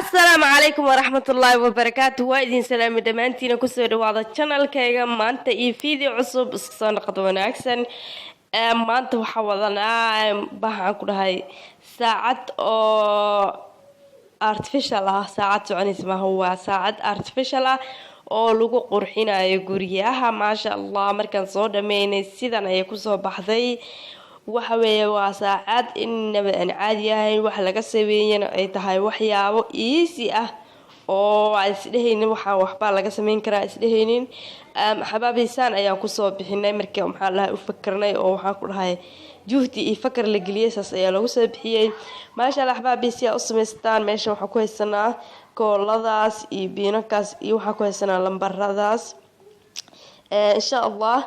Asalaamu calaykum waraxmatullaahi wabarakaatu. Waa idin salaamay dhammaantiina. Kusoo dhawaada channelkayga maanta iyo video cusub. Isku soo noqod wanaagsan. Maanta waxaa wadanaa, waxaan ku dhahay, saacad oo artificial ah. Saacad soconaysa maaha, waa saacad artificial ah oo lagu qurxinayo guryaha. Maasha Allah, markaan soo dhameynay sidan ayay kusoo baxday. Waxa weeye waa saacad inaba aan caadi ahayn. Wax laga sameeyana ay tahay waxyaabo easy ah oo aan isdhehaynin waxaa waxbaa laga sameyn karaa isdhehaynin. Xabaabaysaan ayaan kusoo bixinay markii, maxaa lahay, u fakarnay oo waxaan ku dhahay juhdi iyo fakar la geliyay, saas ayaa loogu soo bixiyey. Maasha Allah, xabaabi, si aa u samaystaan, meesha waxaan ku haysanaa kooladaas iyo biinankaas iyo waxaan ku haysanaa lambaradaas. Insha Allah,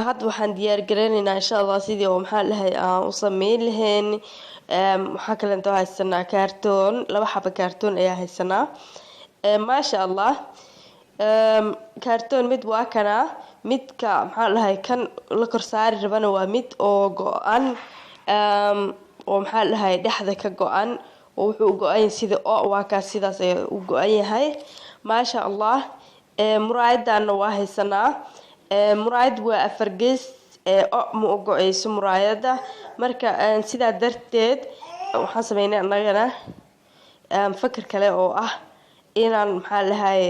hadda waxaan diyaar gareyneynaa, insha Allah, sidii oo, maxaa lahay, aan u sameyn lahayn. Waxaa kaleento haysanaa kaartoon, laba xaba kaartoon ayaa haysanaa. Maasha Allah, kaartoon mid waa kanaa, midka, maxaa lahay, kan la korsaari rabana waa mid oo go-an oo, maxaa lahay, dhexda ka go-an oo wuxuu u go-an sida o waa kaas, sidaas ayaa u go-an yahay. Maasha Allah, muraayadana waa haysanaa. Muraayad waa afar gees, o ma u go-eyso muraayada. Marka sidaa darteed waxaan sameynay annagana fakar kale oo ah inaan, maxaa lahay,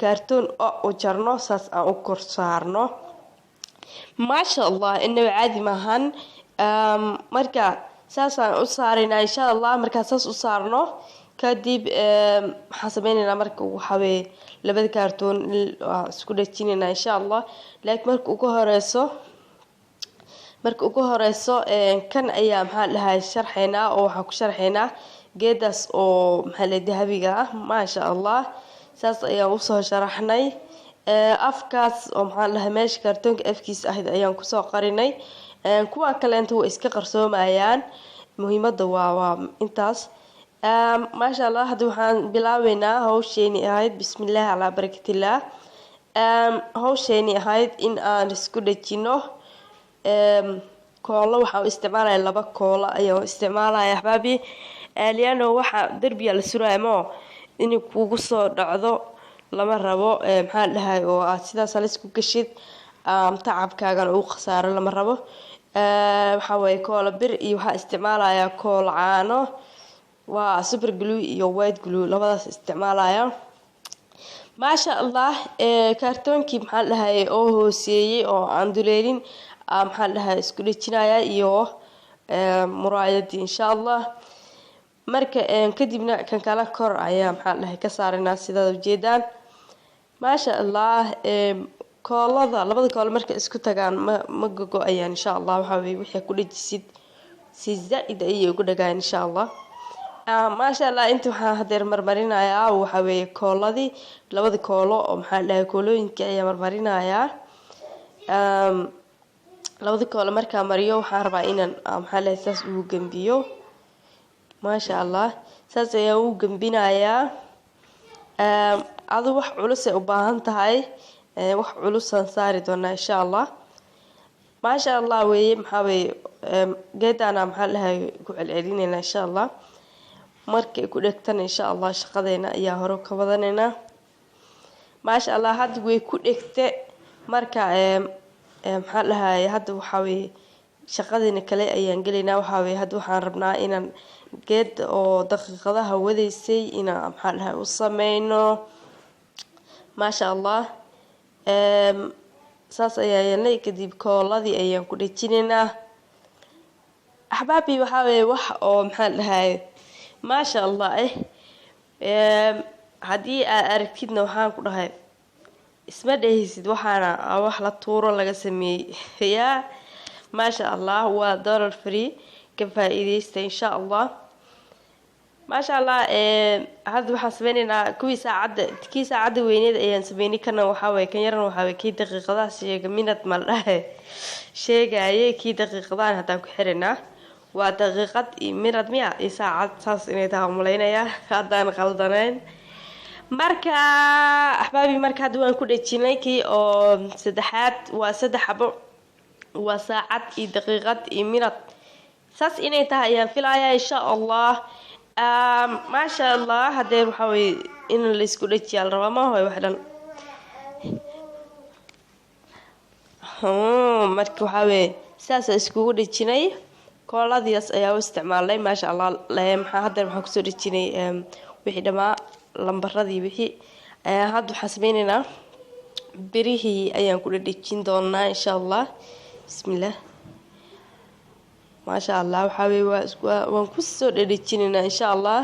kaartoon o u jarno, saas aan u kor saarno. Maasha Allah, inaba caadi maahan. Marka saasaan u saaraynaa, insha Allah. Markaa saas u saarno kadib waxaan sameyneynaa, marka waxaweye, labada kaartoon isku dhajinaynaa, insha Allah. Laakiin marka ugu horeyso kan ayaa, maxaa dhahay, sharxaynaa oo waxaan ku sharxaynaa geedaas oo, maxaa la, dahabiga ah. Maasha Allah, saas ayaan usoo sharaxnay. Afkaas oo, maxaa dhahay, meesha kartoonka afkiisa ahayd ayaan kusoo qarinay. Kuwa kaleenta way iska qarsoomayaan. Muhiimada waa intaas. Maasha Allah, hadda waxaan bilaabeynaa hawsheeni ahayd, bismillaahi calaa barakatillaah, hawsheeni ahayd in aan isku dhajino koolo. Waxaan u isticmaalaya laba koolo ayaan u isticmaalaya, axbaabi, liano waxaa derbiga la suraayo mo inay kugu soo dhacdo lama rabo, maxaa dhahay, oo aad sidaas halis ku gashid, tacabkaagana uu khasaaro lama rabo. Waxaa waye koolo bir iyo waxaa isticmaalayaa koolo caano, waa super glue iyo white glue, labadaas isticmaalaya. Maasha Allah, kaartoonkii, maxaa dhahay, oo hooseeyey oo aan duleelin, maxaa dhahay, isku dhejinaya iyo muraayadii, insha Allah. Marka kadibna kan kala kor ayaa, maxaa dhahay, ka saaranaa, sidaad ujeedaan. Maasha Allah, koolada, labada koolo markay isku tagaan ma gogo-ayaan, insha Allah. Waxaa weye wixii ku dhejisid si zaa-id ayay ugu dhagaan, insha Allah. Maasha Allah, inta waxaan hadeer marmarinayaa waxaa weeye kooladii, labada koolo oo, maxaa dhahay, koolooyinkii ayaa marmarinayaa. Labada koolo markaa mariyo, waxaan rabaa inaan, maxaa dhahay, saas ugu gembiyo. Maasha Allah, saas ayaan ugu gembinayaa. Adu wax culus ay u baahan tahay, wax culusaan saari doonaa, insha Allah. Maasha Allah weeye. Maxaa weeye, geedana, maxaa dhahay, ku celcelinayna, insha Allah. Markay ku dhegtana, insha Allah, shaqadeena ayaa hore ka wadaneynaa. Maasha Allah, hadda way ku dhegte. Marka, maxaa dhahay, hadda waxaa weye shaqadeena kale ayaan gelaynaa. Waxaa weye hadda waxaan rabnaa inaan geed oo daqiiqadaha wadaysay inaan, maxaa dhahay, u sameyno. Maasha Allah, saas ayaa yeelnay. Kadib kooladii ayaan ku dhejinaynaa, axbaabi. Waxaa weye wax oo, maxaa dhahay, maasha Allah haddii aad aragtidna, waxaan ku dhahay, isma dhehaysid waxaana wax la tuuro laga sameeyey. Yaa maasha Allah, waa dollar free, ka faa-iideysta, insha Allah. Maasha Allah, hadda waxaan sameyneynaa kuwii saacadda, kii saacadda weyneed ayaan sameynay. Kana waxaa waye, kan yarana waxaa waye kii daqiiqadaha sheega, minad ma la dhahe, sheegayay. Kii daqiiqadahan haddaan ku xiraynaa waa daqiiqad iyo minad miya iyo saacad, saas inay tahay umalaynayaa haddaan qaldanayn. Marka axbaabi, marka hadda waan ku dhejinay kii oo saddexaad. Waa saddex xabo, waa saacad iyo daqiiqad iyo minad, saas inay tahay ayaan filayaa, insha Allah. Maasha Allah, haddee waxaa weye in laisku dhajiyaa la rabaa, maahoy wax dhan. Marka waxaa weye saasa iskugu dhejinay, kooladiias ayaa u isticmaalnay, maasha Allah. Maxaa haddeer waxaan kusoo dhejinay wixii dhammaa, lambaradii wixii. Hadda waxaan sameyneynaa birihii ayaan ku dhedhejin doonaa, insha Allah. Bismillaah, maasha Allah. Waxaa weye waan kusoo dhedhejinaynaa, insha Allah.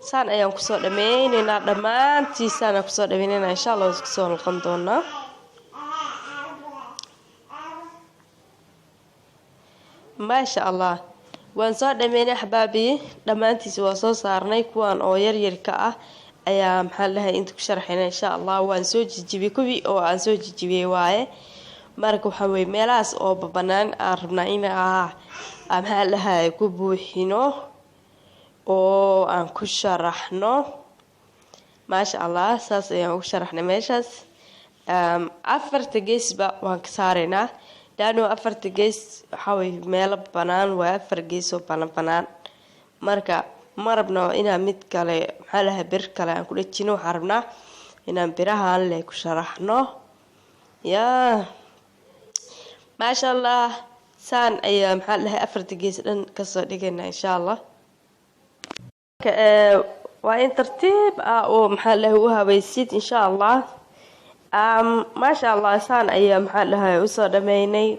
Saan ayaan kusoo dhameyneynaa dhammaantii, saanaan kusoo dhameyneynaa, insha Allah. Waan isku soo noqon doonaa. Maasha Allah, waan soo dhameynay axbaabi, dhammaantiisa waa soo saarnay. Kuwan oo yaryarka ah ayaa, maxaa dhahay, inta ku sharaxayna, insha Allah. Waan soo jijibiyey kuwii oo aan soo jijibiyey waaye. Marka waxaa weye meelahaas oo babanaan aan rabnaa in maxaa dhahay ku buuxino oo aan ku sharaxno. Maasha Allah, saas ayaan ugu sharaxnay meeshaas. Afarta geesba waan ka saaraynaa, laano afarta gees waxaa weye meelo banaan waa, afar geesoo banaan. Marka ma rabno inaan mid kale, maxaa lahay, bir kale aan ku dhejino. Waxaan rabnaa inaan birahan leh ku sharaxno. Yaa maasha Allah, saan ayaa, maxaa dhahay, afarta gees dhan kasoo dhigayna, insha Allah. Waa in tartiib ah oo, maxaa dhahay, u habaysid, insha Allah. Maasha Allah, saan ayaa, maxaa dhahay, usoo dhameynay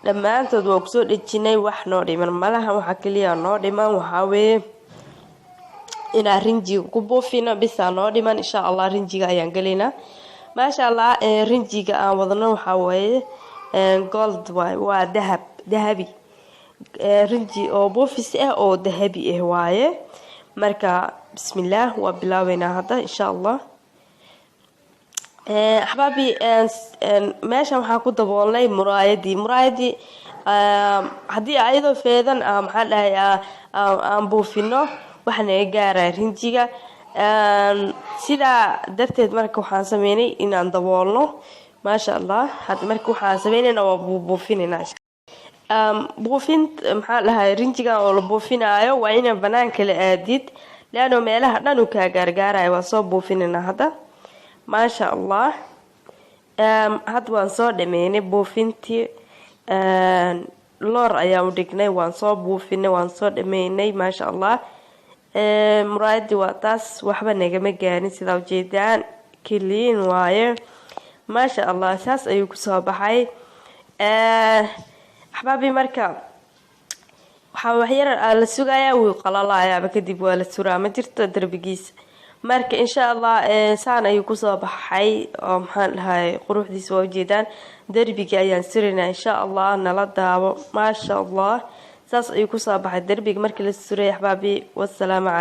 dhammaantood, waa kusoo dhejinay. Wax noo dhiman malaha, waxaa keliya noo dhiman waxaa weeye inaan rinjiga ku buufino bisaa noo dhiman, insha Allah. Rinjiga ayaan gelaynaa, maasha Allah. Rinjiga aan wadno waxaa weeye gold waay, waa dahab, dahabi, rinji oo buufis ah oo dahabi ah waaye. Marka bismillaah, waa bilaabeynaa hadda, insha Allah. Axbaabi, meeshan waxaa ku daboolnay muraayadii. Muraayadii haddii ayadoo feedan, maxaa dhahay, aan buufino, waxa naga gaaraya rinjiga. Sidaa darteed marka waxaan sameynay inaan daboolno, maasha Allah. Marka waxaan sameynayna waa buufinayna. Buufin, maxaa dhahay, rinjigan oo la buufinaayo waa inaa banaanka la aadid, leano meelaha dhan uu kaa gaargaarayo. Waan soo buufinaynaa hadda, maasha Allah. Hadda waan soo dhameynay buufintii, loor ayaan u dhignay, waan soo buufinay, waan soo dhameynay, maasha Allah. Muraayadii waa taas, waxba nagama gaarin, sidaa ujeedaan, keliin waaye, maasha Allah. Saas ayuu kusoo baxay, axbaabi. Marka waxaa waxyar la sugayaa, wuu qalalayaaba, kadib waa la suraa, ma jirto darbigiisa. Marka insha Allah saan ayuu kusoo baxay oo, maxaan dhahay, quruxdiisa waa ujeedaan. Derbigii ayaan suraynaa, insha Allah, nala daabo. Maasha Allah, saas ayuu kusoo baxay derbiga markii la suray, axbaabi. Wasalaamu calaykum.